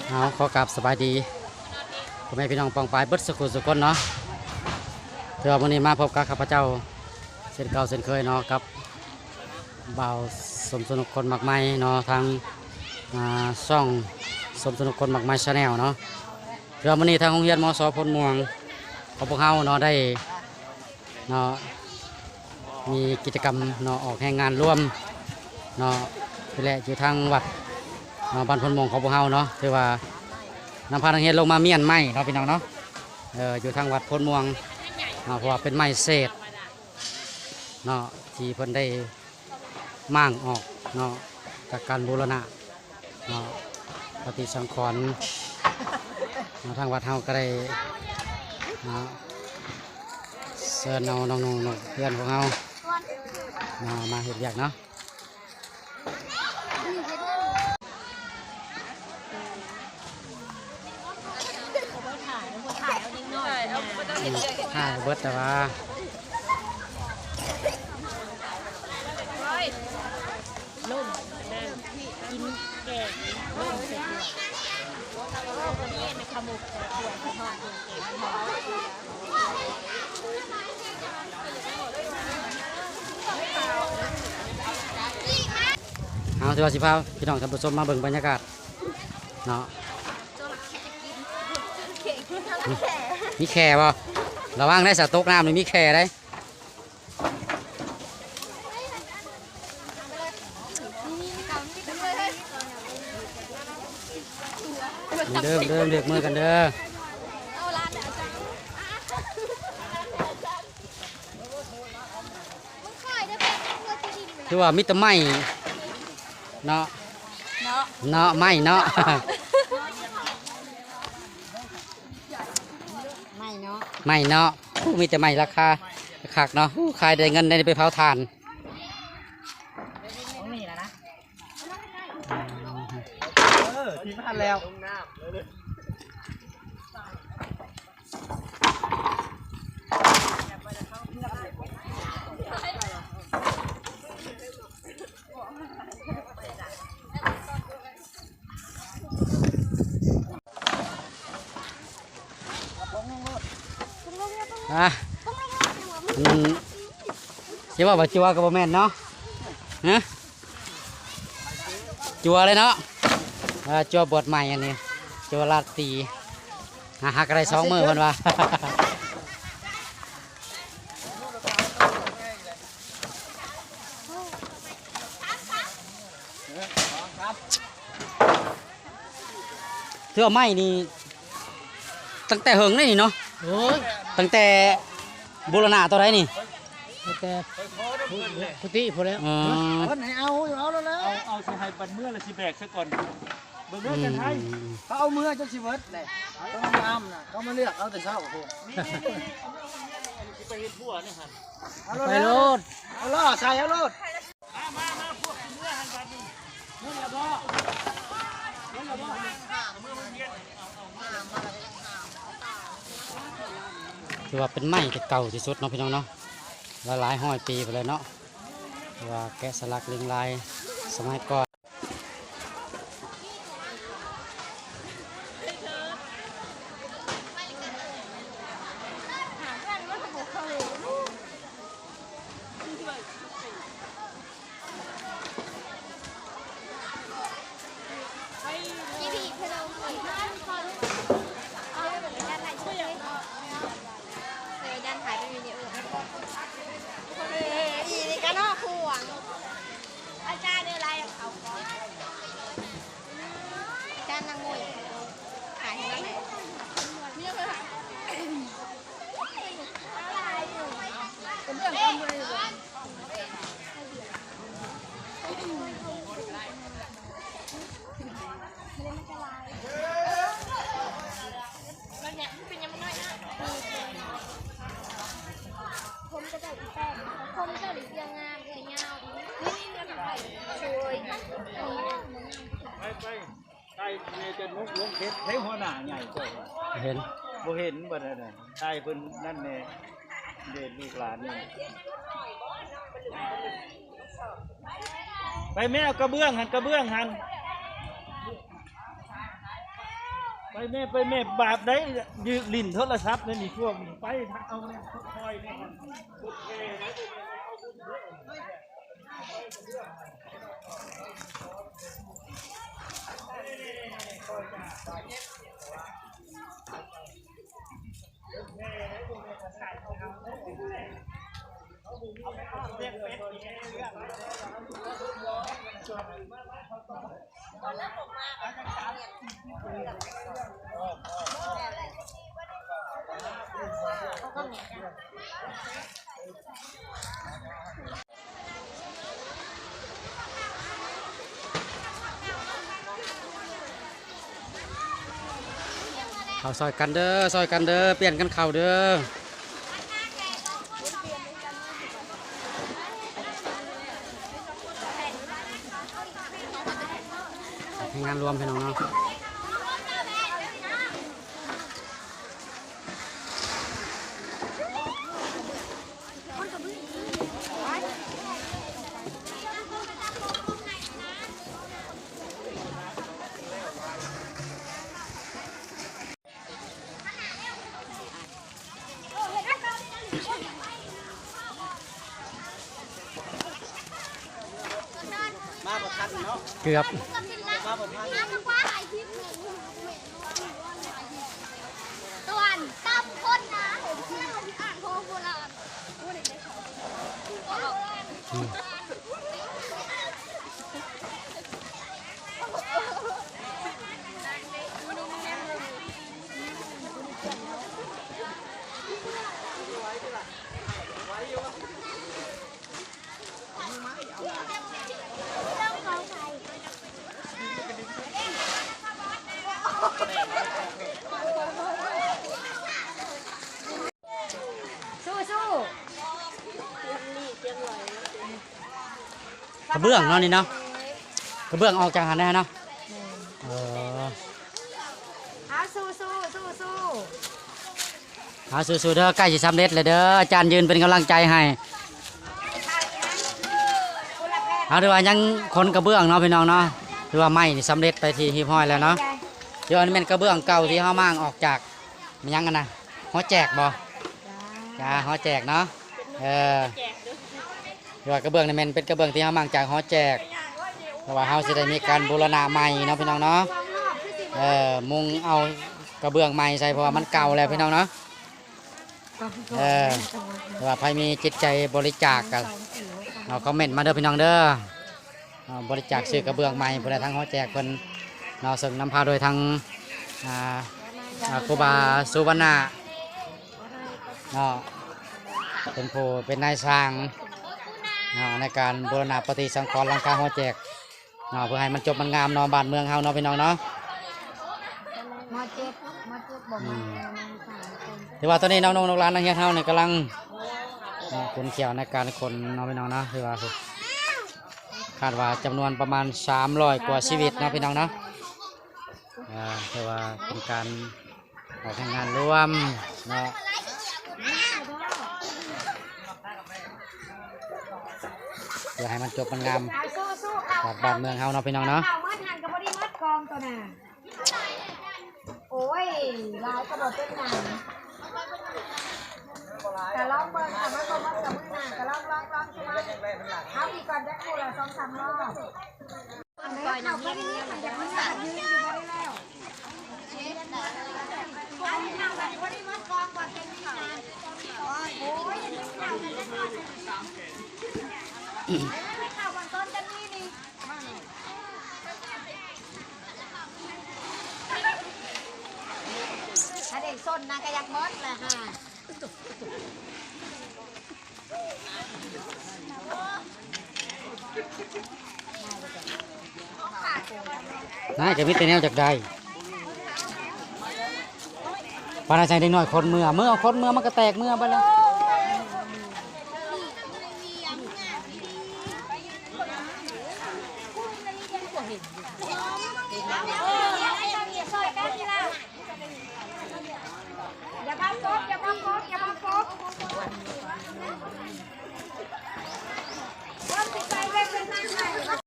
ເອົາ ຂໍກາບສະບາຍດີພໍ່ແມ່ພີ່ນ້ອງປ້ອງປາຍເບິດສູ່ຜູ້ສູ່ຄົນເນາະ. ຖືວ່າມື້ນີ້ມາພົບກັບຂ້າພະເຈົ້າເຊັ່ນເກົ່າເຊັ່ນເຄີຍເນາະ ກັບບ່າວສົມສະໜຸກຄົນໝາກໄມ້ເນາະ ທາງ ອາ ຊ່ອງສົມສະໜຸກຄົນໝາກໄມ້ Channel ເນາະ. ຖືວ່າມື້ນີ້ທາງໂຮງຮຽນ ມສ ໂພນມ່ວງ ຂອງພວກເຮົາເນາະ ໄດ້ ເນາະ ມີກິດຈະກຳເນາະ ອອກແຮງງານລວມເນາະ ນີ້ແຫຼະ ຢູ່ທາງວັດເນາະ ບ້ານໂພນມ່ວງຂອງພວກເຮົາເນາະ. ຖືວ່ານຳພານັກຮຽນລົງມາມ້ຽນໄມ້ເນາະ ພີ່ນ້ອງເນາະ ເອີ ຢູ່ທາງວັດໂພນມ່ວງເນາະ ເພາະວ່າເປັນໄມ້ເສດເນາະ ທີ່ເພິ່ນໄດ້ ມ້າງອອກເນາະ ຈາກການບູລະນະເນາະ ປະຕິສັງຂອນເນາະ. ທາງວັດເຮົາກໍໄດ້ເນາະ ເຊີນເອົານ້ອງໆ ເພື່ອນຂອງເຮົາເນາະ ມາເຮັດວຽກເນາະ. ອືມ ຖ່າຍເບິດແຕ່ວ່າ ລົມ ກິນແກງ ລົມໃສ່ຖ້ວຍ ນີ້ນະ ຂະໝົກໃສ່ຖ້ວຍ ເຮົາຖືວ່າຊິພາພີ່ນ້ອງທ່ານຜູ້ຊົມມາເບິ່ງບັນຍາກາດເນາະ. ມີແຂ້ບໍ່? ລະວັງໄດ້ສະ ຕົກນ້ຳນີ້ມີແຂ້ໄດ໋. ເດີມ ເດີມ ເລືອກມືກັນເດີ. ຄືວ່າມີແຕ່ໄມ້ເນາະ ເນາະ ເນາະ ໄມ້ເນາະ ໄມ້ເນາະ ໄມ້ເນາະ. ໂອ້ ມີແຕ່ໄມ້ລາຄາຄັກເນາະ. ໂອ້ ຂາຍໄດ້ເງິນໄດ້ໄປເຜົາຖ່ານ. ເອີ ທີ່ມາແລ້ວ. ອາ ອືມ ຊິເວົ້າວ່າຈົວກໍບໍ່ແມ່ນເນາະ ຮະ? ຈົວເລີຍເນາະ ເອີ ຈົວບວດໃໝ່ອັນນີ້ ຈົວລາຕີ ຫາ ຫາກໍໄດ້ສອງມື້ເພິ່ນວ່າ. ຖືວ່າໄມ້ນີ້ຕັ້ງແຕ່ເຫິງເດ້ນີ້ເນາະ. ໂອ້ຍ ຕັ້ງແຕ່ບູລະນະຕອນໃດນີ້? ຕັ້ງແຕ່ ພຸດຕິພຸ້ນແລ້ວ. ອືມ ເພິ່ນໃຫ້ເອົາຢູ່ ເອົາແລ້ວແຫຼະ. ເອົາ ເອົາຊິໃຫ້ບັດເມືອແລ້ວຊິແບກຊະກ່ອນ. ເບິ່ງເດີ ອືມ ຈັນໄທ ເຂົາເອົາເມືອຈົນຊິເບິດແຫຼະ. ຕົວງາມໆນະ ເຂົາມາເລືອກເອົາແຕ່ເຊົ້າພຸ້ນ. ນີ້ ນີ້ ນີ້ ອັນນີ້ຊິໄປເຮັດຫົວນີ້ຫັ້ນ. ເອົາໂລດ ໄປໂລດ ເອົາລໍ້ໃສ່ເອົາໂລດ. ຖືວ່າເປັນໄມ້ທີ່ເກົ່າທີ່ສຸດເນາະ ພີ່ນ້ອງເນາະ ຫຼາຍໆຮ້ອຍປີໄປແລ້ວເນາະ ຖືວ່າແກະສະຫຼັກເລື່ອງລາຍສະໄໝກ່ອນ. ໄປ ໄປ ໄກ່ແມ່ຈະນົກລົງເພັດໃຫ້ຫົວໜ້າໃຫຍ່ເຈົ້າ ເຫັນ ບໍ່ເຫັນບໍ່ໄດ້ ໄກ່ເພິ່ນນັ້ນແນ່ ເດດລູກຫຼານນີ້ ໄປແມ່ເອົາກະເບື້ອງຫັ້ນ ກະເບື້ອງຫັ້ນ. ແມ່ ໄປແມ່ ບາບໃດ ຢືນຫຼິ້ນໂທລະສັບໃນນີ້ ພວກນີ້ ໄປ ເອົາແມ່ ຄ່ອຍໆ ນີ້. ເຂົ້າຊ່ອຍກັນເດີ້ ຊ່ອຍກັນເດີ້ ປ່ຽນກັນເຂົ້າເດີ້. ແຮງງານລວມ ພີ່ນ້ອງເນາະ. ມາບໍ່ທັນເນາະ ເກືອບ ມາບໍ່ທັນ. ຕອນຕຳຄົນນະ ອ່າງທອງໂບລານ. ສູ້ໆ ກະເບື້ອງເນາະນີ້ເນາະ ກະເບື້ອງອອກຈາກຫັ້ນໄດ້ເນາະ. ເອີ ເອົາ ສູ້ໆ ສູ້ໆ ເອົາ ສູ້ໆ ເດີ້ ໃກ້ຊິສຳເລັດແລ້ວເດີ້ ອາຈານຢືນເປັນກຳລັງໃຈໃຫ້. ເຮົາຖືວ່າຍັງຂົນກະເບື້ອງເນາະ ພີ່ນ້ອງເນາະ ຖືວ່າໄມ້ນີ້ສຳເລັດໄປທີ່ຮຽບຮ້ອຍແລ້ວເນາະ. ດຽວອັນນີ້ແມ່ນກະເບື້ອງເກົ່າທີ່ເຮົາມ້າງອອກຈາກ ແມ່ນຫຍັງຫັ້ນນະ ຫໍແຈກບໍ່? ຈ້າ ຫໍແຈກເນາະ. ເອີ ແຕ່ວ່າກະເບື້ອງນີ້ແມ່ນເປັນກະເບື້ອງທີ່ເຮົາມ້າງຈາກຫໍແຈກ ເພາະວ່າເຮົາຊິໄດ້ມີການບູລະນະໃໝ່ເນາະ ພີ່ນ້ອງເນາະ. ເອີ ມຸງເອົາກະເບື້ອງໃໝ່ໃສ່ ເພາະວ່າມັນເກົ່າແລ້ວ ພີ່ນ້ອງເນາະ. ເອີ ແຕ່ວ່າໃຜມີຈິດໃຈບໍລິຈາກກະເອົາຄອມເມັນມາເດີ້ ພີ່ນ້ອງເດີ້. ເນາະ ບໍລິຈາກຊື້ກະເບື້ອງໃໝ່ພຸ້ນແຫຼະ ທາງຫໍແຈກເພິ່ນເນາະ ເຊິ່ງນຳພາໂດຍທາງ ອ່າ ອ່າ ຄູບາສຸວັນນະເນາະ ເປັນຜູ້ເປັນນາຍຊ່າງເນາະ ໃນການບູລະນະປະຕິສັງຂອນຫຼັງຄາຫໍແຈກເນາະ ເພື່ອໃຫ້ມັນຈົບມັນງາມເນາະ ບ້ານເມືອງເຮົາເນາະ ພີ່ນ້ອງເນາະ. ມ.ເຈັດ ມ.ເຈັດ ບໍ່ມາ ອືມ ແມ່ນສາມຄົນ. ຖືວ່າຕອນນີ້ນ້ອງໆ ລູກຫຼານນັກຮຽນເຮົານີ້ກຳລັງເນາະ ຂົນຂ້ຽວໃນການຂົນເນາະ ພີ່ນ້ອງເນາະ ຖືວ່າ ຄາດວ່າຈຳນວນປະມານສາມຮ້ອຍກວ່າຊີວິດເນາະ ພີ່ນ້ອງເນາະ. ອ່າ ຖືວ່າເປັນການອອກແຮງງານລວມເນາະ ເພື່ອໃຫ້ມັນຈົບມັນງາມ ບາດບ້ານເມືອງເຮົາເນາະ ພີ່ນ້ອງເນາະ. ເອົາໝົດຫັ້ນກະບໍ່ໄດ້ໝົດກອງໂຕນະ. ໂອ້ຍ ຫຼາຍກະບໍ່ເປັນຫຍັງ ກະລອງເບິ່ງ ຖ້າມັນບໍ່ໝົດກະມື້ໜ້າກະລອງ ລອງ ລອງ ເອົາອີກກ່ອນ ຈັກຄູ່ລະສອງສາມຮອບ. ຖ້າໄດ້ຊົນນະກະຢາກໝົດລະຫາ. ນາຍກະມີແຕ່ແນວຢາກໄດ້ ປານໃຫ້ເດັກນ້ອຍຂົນເມືອ ເມືອຂົນເມືອມັນກະແຕກເມືອໄປແລ້ວ. ຢ່າບັງກົບ ຢ່າບັງກົບ ຢ່າບັງກົບ ຄົນຊິໄປເວັບເປັນນາງໃໝ່ ມາ